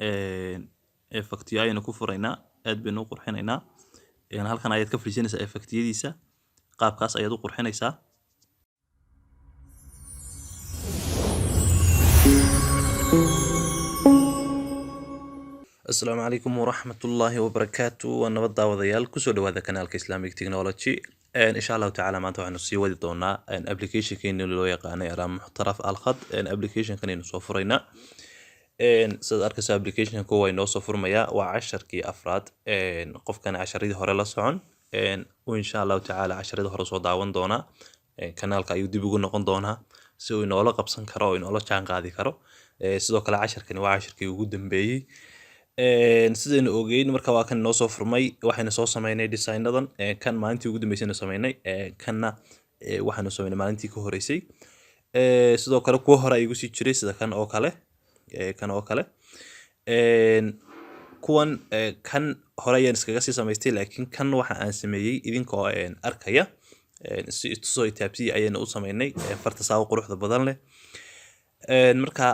Effectyo ayaynu ku furaynaa, aad baynu u qurxinaynaa. Halkan ayaad ka fariisanaysaa effectyadiisa, qaabkaas ayaad u qurxinaysaa. Asalaamu calaykum waraxmatullaahi wabarakaatu. Waa nabad daawadayaal, kusoo dhawaada kanaalka Islamic Technology. Insha Allahu tacaala maanta waxaanu sii wadi doonaa applicationkeeni loo yaqaanay Iclaam Muxtaraf Alkhad. Applicationkan aynu soo furaynaa. Sidaad arkaysa, applicationka waa inoo soo furmayaa. Waa casharkii afraad. Qofkan casharadii hore la socon uu insha Allahu tacaala casharadii hore soo daawan doonaa, kanaalka ayuu dib ugu noqon doonaa si uu inoola qabsan karo oo inoola jaan qaadi karo. Sidoo kale casharkani waa casharkii ugu dambeeyey sidaynu ogeyn. Marka waa kan inoo soo furmay. Waxaynu soo sameynay designadan. Kan maalintii ugu dambeysaynu sameynay, kanna waxaanu sameynay maalintii ka horeysay. Sidoo kale kuwa hore igu sii jiray, sida kan oo kale, kan oo kale. Kuwan kan hore ayaan iskaga sii samaystay, laakiin kan waxa aan sameeyey idinkoo arkaya, si itusoo itaabsiya ayaynu u sameynay farta saa u quruxda badan leh. Marka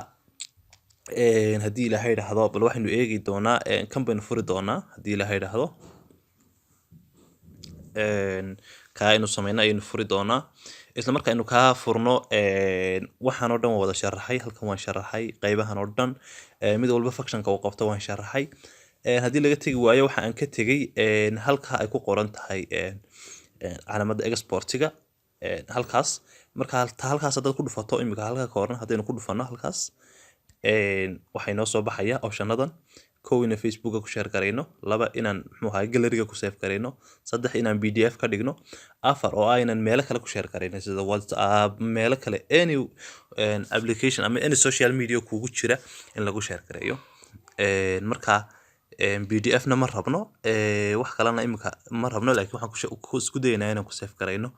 haddii Ilaahay idhaahdo, bal waxaynu eegi doonaa, kan baynu furi doonaa haddii Ilaahay idhaahdo. Kaa aynu sameynay ayaynu furi doonaa. Isla marka aynu kaa furno, waxaan oo dhan waan wada sharaxay. Halkan waan sharaxay qaybahan oo dhan, mid walba functionka uu qabto waan sharaxay. Haddii laga tegi waayo, waxa aan ka tegey halka ay ku qoran tahay calaamadda exportiga halkaas. Marka halkaas haddaad ku dhufato imika, halka ka horan haddaynu ku dhufano halkaas, waxaa inoo soo baxaya optionadan: kow, inaan Facebooka ku share garayno; laba, inaan muxuu ahaa galleryga ku save garayno; saddex, inaan PDF ka dhigno; afar, oo ah inaan meelo kale ku share garayno, sida WhatsApp, meelo kale, any application ama any social media kugu jira in lagu share gareeyo. Marka PDF na ma rabno, wax kalena imika ma rabno, laakiin waxaan ku isku dayaynaa inaan ku save garayno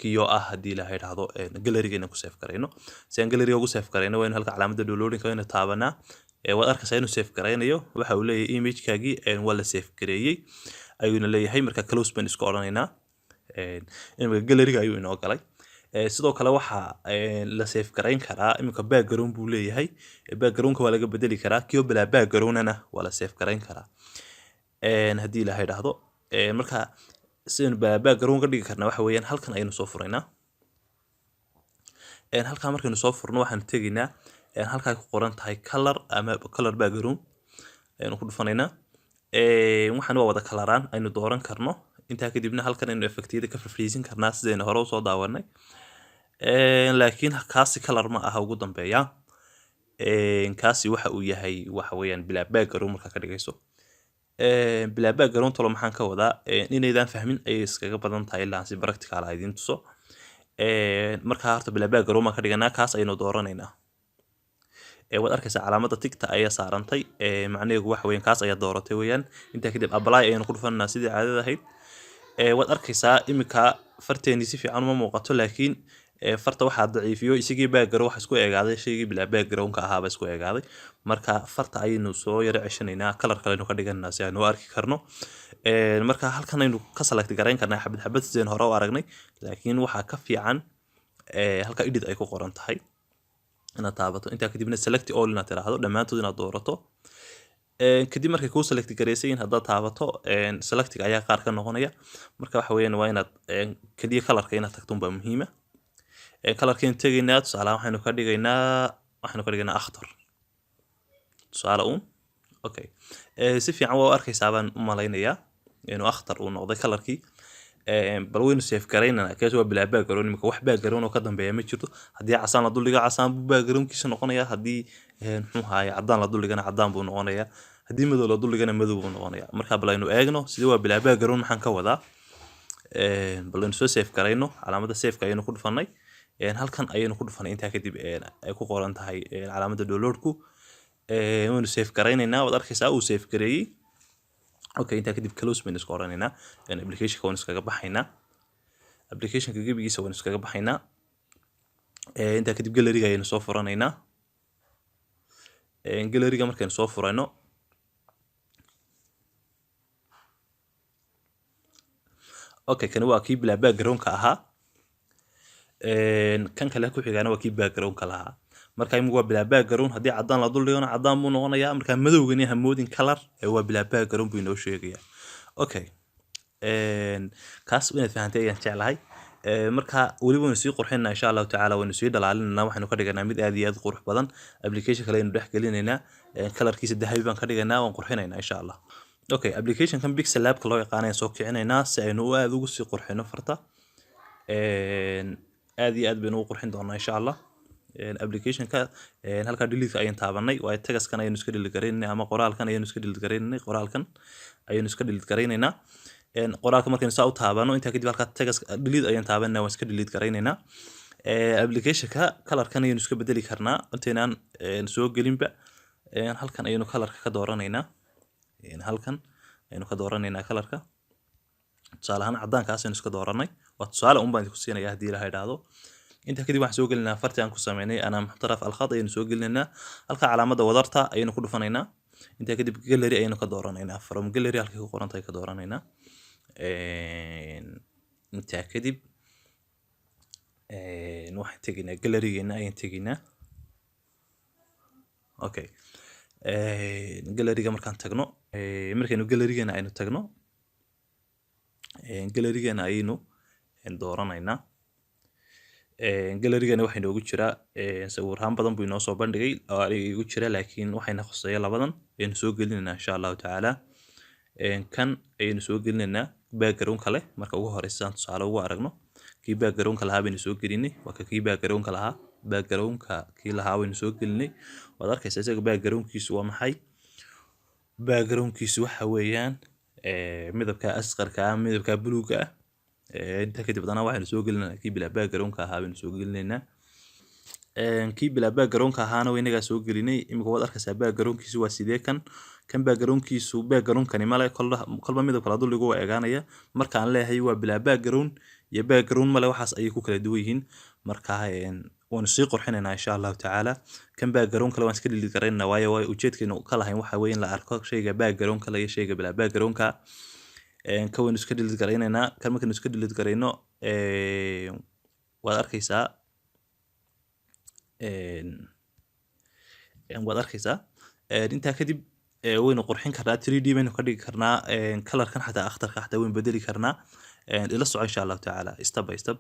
kiyo ah, haddii Ilaahay idhaahdo, galleryga inaan ku save garayno. Si aan galleryga ugu save garayno, waa in halka calaamadda downloading waa inuu taabanaa. Waad arkaysaa inuu save garaynayo. Waxa uu leeyahay imagekaagii waa la save gareeyey ayuuna leeyahay. Marka close baan isku odhanaynaa. Imika galleryga ayuu inoo galay. Sidoo kale waxaa la save garayn karaa, imika background buu leeyahay, backgroundka waa laga bedeli karaa. Kiyo bilaa backgroundana waa la save garayn karaa, haddii Ilaahay idhaahdo. Marka sidaynu background ka dhigi karnaa waxa weeyaan halkan ayaynu soo furaynaa. Halkan markaynu soo furno, waxaanu tegaynaa halka ay ku qoran tahay color ama color background ayaynu ku dhufanaynaa. Waxaan waa wada coloraan aynu dooran karno. Intaa kadibna halkan aynu effectyada ka fafriisin karnaa, sidaynu hore usoo daawanay. Laakiin kaasi color ma aha ugu dambeeya. Kaasi waxa uu yahay waxa weeyaan bilaa background markaa ka dhigayso. Bilaa background tolo maxaan ka wadaa? Inaydaan fahmin ayay iskaga badan tahay ilaa aan si practical ah idiin tuso. Markaa horta bilaa background baan ka dhiganaa, kaas ayaynu dooranaynaa. Waad arkaysaa calaamadda tickta ayaa saarantay. Macnaheedu waxa weeyaan kaas ayaa dooratay weeyaan. Intaa kadib apply ayaynu ku dhufanaynaa sidii caadada ahayd. Waad arkaysaa imika farteeni si fiican uma muuqato, laakiin farta waxaa daciifiyo isagii background waxa isku eegaaday, shaygii bilaa background-ka ahaaba isku eegaaday. Marka farta ayaynu soo yaro ceshanaynaa, color kalenu ka dhiganaynaa si aynu u arki karno. Marka halkan aynu ka select garayn karnaa xabad xabad, sidaynu hore u aragnay, laakiin waxaa ka fiican halka edit ay ku qoran tahay inaad taabato. Intaa kadibna select all inaad tiraahdo, dhammaantood inaad doorato. Kadib markay kuu select garaysayin, haddaad taabato, selectiga ayaa qaar ka noqonaya. Marka waxa weeyaan waa inaad keliya colorka inaad tagto unbaa muhiima. Colorkaynu tegaynaa, tusaale waxaynu ka dhigaynaa akhtar tusaale uun. Okay, si fiican waa u arkaysaa baan u malaynayaa inuu akhtar uu noqday colorkii. Bal waynu save garaynana. Kaas waa bilaa background. Imika wax background oo ka dambeeya ma jirto. Haddii casaan la duldhigo, casaan buu backgroundkiisa noqonayaa. Haddii muxuu ahaye caddaan la duldhigana, caddaan buu noqonayaa. Haddii madow la duldhigana, madow buu noqonayaa. Marka bal aynu eegno sidee waa bilaa background maxaan ka wadaa. Bal aynu soo save garayno. Calaamadda saveka ayaynu ku dhufanay, halkan ayaynu ku dhufanay. Intaa kadib ay ku qoran tahay calaamadda downloadku, waynu save garaynaynaa. Waad arkaysaa uu save gareeyey. Okay, intaa kadib close baynu iska odhanaynaa. Applicationka waynu iskaga baxaynaa, applicationka gebigiisa waynu iskaga baxaynaa. Intaa kadib galleryga ayaynu soo furanaynaa. Galleryga markaynu soo furayno, okay, kani waa kii bilaa backgroundka ahaa. Kan kale ku xigaana waa kii backgroundka lahaa. Marka imika waa bilaa background. Haddii caddaan la dul dhigana, caddaan buu noqonayaa. Marka madowgani ha moodin color ee waa bilaa background buu inoo sheegayaa. Okay, kaas inaad fahantay ayaan jeclahay. Marka weliba waynu sii qurxinaa, insha Allahu tacaala, waynu sii dhalaalinaa. Waxaynu ka dhiganaa mid aad iyo aad u qurux badan. Application kale aynu dhex gelinaynaa, colorkiisa dahabi baan ka dhiganaa, waan qurxinaynaa, insha Allah. Okay, applicationkan Pixel Labka loo yaqaana ayaan soo kicinaynaa si aynu u aad ugu sii qurxino farta. Aad iyo aad baynu ugu qurxin doonaa, insha Allah. Applicationka halkaa delete ayaan taabanay, waayo textkan ayaynu iska delete garaynay ama qoraalkan ayaynu iska delete garaynay. Qoraalkan ayaynu iska delete garaynaynaa. Qoraalka markaynu saa u taabano, intaa kadib halkaa text delete ayaan taabanayna, waan iska delete garaynaynaa. Applicationka colorkan ayaynu iska bedeli karnaa intaynaan soo gelinba. Halkan ayaynu colorka ka dooranaynaa. Halkan ayaynu ka dooranaynaa colorka. Tusaale ahaan caddaankaas aynu iska dooranay, waa tusaale un baan idinku siinaya haddii Ilaha idhaahdo. Intaa kadib waxaan soo gelinaynaa farti aan ku sameynay "أنا محترف الخط" ayaynu soo gelinaynaa. Halka calaamadda wadarta ayaynu ku dhufanaynaa. Intaa kadib gallery ayaynu ka dooranaynaa, from gallery halkay ku qoran tahay ka dooranaynaa. Intaa kadib waxaan tegaynaa gallerygeena ayaan tegaynaa. Okay, galleryga markaan tagno, markaynu gallerygeena aynu tagno, gallerygeena ayaynu dooranaynaa. Gallerygana waxaa inoogu jira sawirhaan badan buu inoo soo bandhigay oo aniga igu jira, laakiin waxayna khuseeya labadan ayaynu soo gelinaynaa, insha Allahu tacaala. Kan ayaynu soo gelinaynaa background kale. Marka ugu horeysa aan tusaale ugu aragno, kii backgroundka lahaa baynu soo gelinay. Waa ka kii backgroundka lahaa, backgroundka kii lahaa baynu soo gelinay. Waad arkaysaa isaga backgroundkiisu waa maxay? Backgroundkiisu waxa weeyaan midabka asqarka ah, midabka buluuga ah. Intaa kadib haddana waxaynu soo gelinaynaa kii bilaa backgroundka ahaa baynu soo gelinaynaa. Kii bilaa backgroundka ahaana waa inagaa soo gelinay. Imika waad arkaysaa backgroundkiisu waa sidee. Kan backgroundkiisu backgroundkani male, kolba kolba midabka la duldhigo waa eegaanaya. Marka aan leeyahay waa bilaa background iyo background male, waxaas ayay ku kala duwan yihiin. Marka waanu sii qurxinaynaa, insha Allahu tacaala. Kan background kale waan iska delete garaynaa, waayo waa ujeedkeenu ka lahayn waxa weeye in la arko shayga background kale iyo shayga bilaa backgroundka. Ka waynu iska delete garaynaynaa. Kan markaynu iska delete garayno, waad arkaysaa, waad arkaysaa. Intaa kadib waynu qurxin karnaa, 3D baynu ka dhigi karnaa, colorkan xataa akhtarka xataa waynu bedeli karnaa. Ila soco, insha Allahu tacaala, step by step.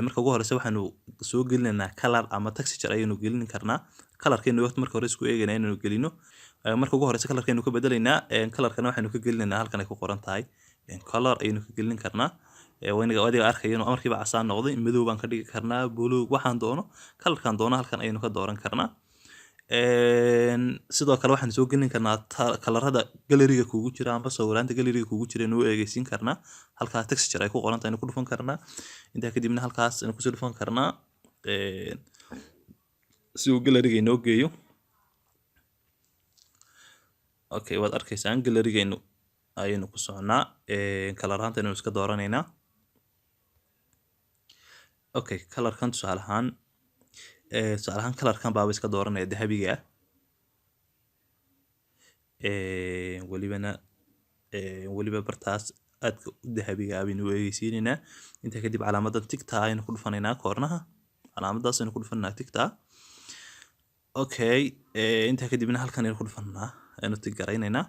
Marka ugu horeysa waxaanu soo gelinaynaa color ama texture ayaynu gelin karnaa. Colorkaynu waqti marka hore isku eegaynaa inaynu gelino. Marka ugu horeysa colorkaynu ka bedelaynaa. Colorkana waxaynu ka gelinaynaa halkan ay ku qoran tahay color ayaynu ka gelin karnaa. Waynaga adiga arkaya inuu markiiba casaan noqday. Madow baan ka dhigi karnaa, buluug, waxaan doono, colorkaan doono halkan ayaynu ka dooran karnaa. Sidoo kale waxaan soo gelin karnaa colorada galleryga kugu jira amba sawiraanta galleryga kugu jira aynu u eegeysiin karnaa. Halkaa texture ay ku qoran tahay aynu ku dhufan karnaa. Intaa kadibna halkaas aynu kusii dhufan karnaa si uu galleryga inoo geeyo. Okay, waad arkaysaan gallerygaynu ayaynu ku soconaa. Color ahaanta aynu iska dooranaynaa. Okay, colorkan tusaale ahaan colorkan baaba iska dooranaya dahabiga ah. Welibana weliba bartaas aadka u dahabiga ah baynu u eegeysiinaynaa. Intaa kadib calaamadan tickta ayaynu ku dhufanaynaa, koornaha calaamadaas aynu ku dhufanaa, tickta. Okay, intaa kadibna halkan aynu ku dhufanaa, aynu tick garaynaynaa.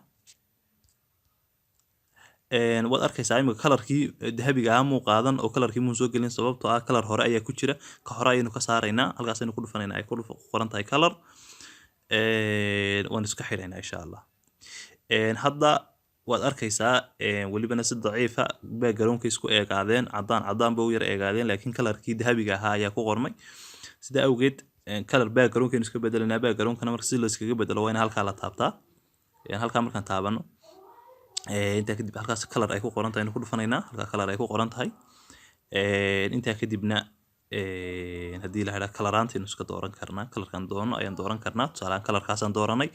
Waad arkaysaa imika colorkii dahabiga ahaa muu qaadan oo colorkii muu soo gelin, sababtoo ah color hore ayaa ku jira. Ka hore ayaynu ka saaraynaa. Halkaas aynu ku dhufanaynaa ay ku qoran tahay color. Waan iska xidhaynaa, insha Allah. Hadda waad arkaysaa welibana si daciifa backgroundka isku eegaadeen, caddaan caddaan ba u yar eegaadeen, laakiin colorkii dahabiga ahaa ayaa ku qormay. Sidaa awgeed color backgroundkaynu iska bedelanaa. Backgroundkana marka si la iskaga bedelo waa in halkaa la taabtaa. Halkaa markaan taabano, intaa kadib halkaas color ay ku qoran tahay aynu ku dhufanaynaa, halkaa color ay ku qoran tahay. Intaa kadibna haddii la yidhaha colorantaynu iska dooran karnaa, colorkan doono ayaan dooran karnaa. Tusaalehaan colorkaasaan dooranay.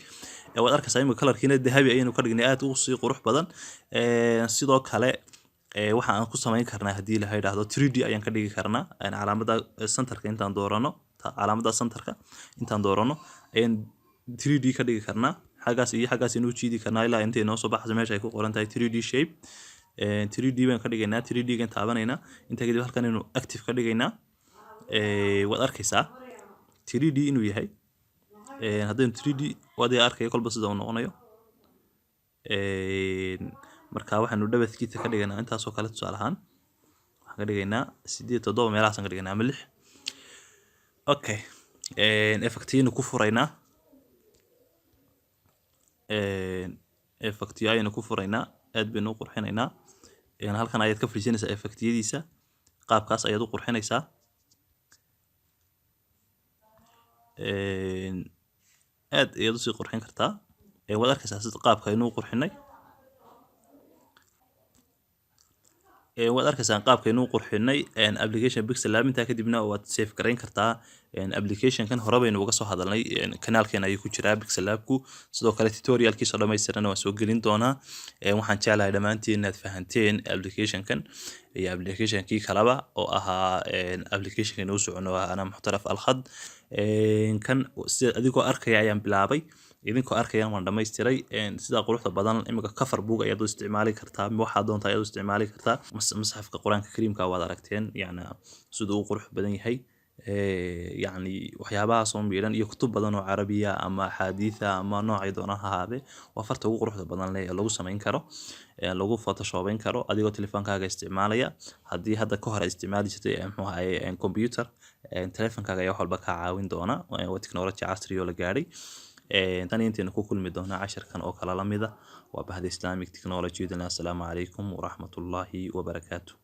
Waad arkaysaa imika colorkiina dahabi ayaynu ka dhignay, aad ugu sii qurux badan. Sidoo kale waxa aan ku samayn karnaa, haddii la yidhaahdo, 3D ayaan ka dhigi karnaa. Calaamadda centerka intaan doorano, calaamadda centerka intaan doorano ayaan 3D ka dhigi karnaa. Xaggaas iyo xaggaas inuu jiidi karnaa ilaa intay noo soo baxayso meesha ay ku qoran tahay 3D shape. 3D baan ka dhigaynaa, 3D gan taabanaynaa. Intaa kadib halkan aynu active ka dhigaynaa. Waad arkaysaa. 3D inuu yahay. Haddaynu 3D adiga arkaya kolba sida uu noqonayo. Marka waxaanu depthkiisa ka dhigaynaa intaasoo kale. Tusaale ahaan waxaan ka dhigaynaa 8, 7 meelahaasaan ka dhigaynaa ama 6. Okay, effectiyaynu ku furaynaa, effectiyo ayaynu ku furaynaa, aad baynu u qurxinaynaa. Halkan ayaad ka fadhiisanaysaa effectiyadiisa, qaabkaas ayaad u qurxinaysaa. Aad ayaad usii qurxin kartaa. Waad arkaysaa sida qaabka aynu u qurxinay. Waad arkaysaan qaabka aynu u qurxinay application Pixel Lab. Intaa kadibna waad save garayn kartaa applicationkan. Hore baynu uga soo hadalnay, kanaalkeena ayuu ku jiraa Pixel Labku. Sidoo kale tutorialkiisa dhammaystiran waan soo gelin doonaa. Waxaan jeclahay dhammaantiin inaad fahanteen applicationkan iyo applicationkii kaleba oo ahaa applicationka inuu socono ana Muxtaraf Alkhad. Kan sida adigoo arkaya ayaan bilaabay, idinkoo arkayaan waan dhamaystiray. Sidaa quruxda badan imika cover book ayaad u isticmaali kartaa, waxaad doonta ayaad u isticmaali kartaa. Masxafka Qur-aanka Kariimka waad aragteen, yacni siduu u qurux badan yahay. Yacni waxyaabahaas oo miidhan iyo kutub badan oo Carabiya ama axaadiitha ama noocay doonaan ha ahaadee, waa farta ugu quruxda badan leh ee lagu samayn karo, lagu photoshopayn karo adigoo telefoonkaaga isticmaalaya. Haddii hadda ka hor isticmaali jirtay, muxuu ahaye, computer, telefoonkaaga ayaa wax walba kaa caawin doona. Waa technology casri oo la gaadhay. Tan intaynu ku kulmi doonaa casharkan oo kale la mida, waa bahda Islamic Technology. Assalaamu calaykum waraxmatullaahi wabarakaatu.